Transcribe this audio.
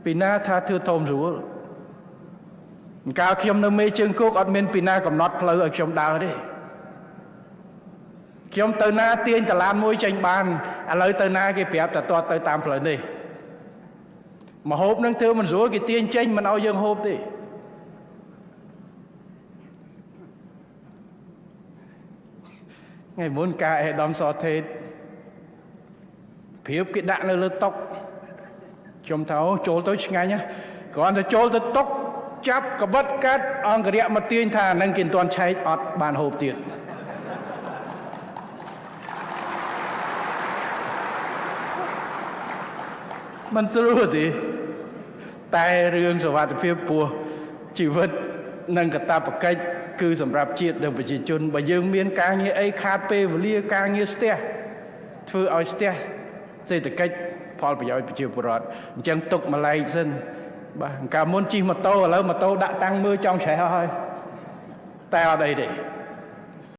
ពីណាថាធ្វើធំស្រួលកាលខ្ញុំនៅមេជើងគោកអត់មានពីណាកំណត់ផ្លូវឲ្យខ្ញុំដើរទេខ្ញុំទៅណាទាញតឡានមួយចេញបានឥឡូវទៅណាគេប្រាប់តែតទៅតាមផ្លូវនេះមហូបនឹងធ្វើមិនស្រួលគេទាញចេញមិនឲ្យយើងហូបទេថ្ងៃមុនការអេដាមសថេតព្រៀបគេដាក់នៅលើតុខ្ញុំថាចូលទៅឆ្ងាញ់គ្រាន់តែចូលទៅតុចាប់កបិតកាត់អង្គរៈមកទាញថានឹងគេមិនទាន់ឆែកអត់បានហូបទៀតមិនស្រួលទេតែរឿងសុវត្ថិភាពពោះជីវិតនិងកាតព្វកិច្ចគឺសម្រាប់ជាតិនិងប្រជាជនបើយើងមានការងារអីខាតពេលវេលាការងារស្ទះធ្វើឲ្យស្ទះសេដ្ឋកិច្ចផលប្រយោជន៍ប្រជាពលរដ្ឋអញ្ចឹងទុកម្លែកសិនបាទកាលមុនជិះម៉ូតូឥឡូវម៉ូតូដាក់តាំងមើលចង់ច្រេះហើយតែអត់អីទេ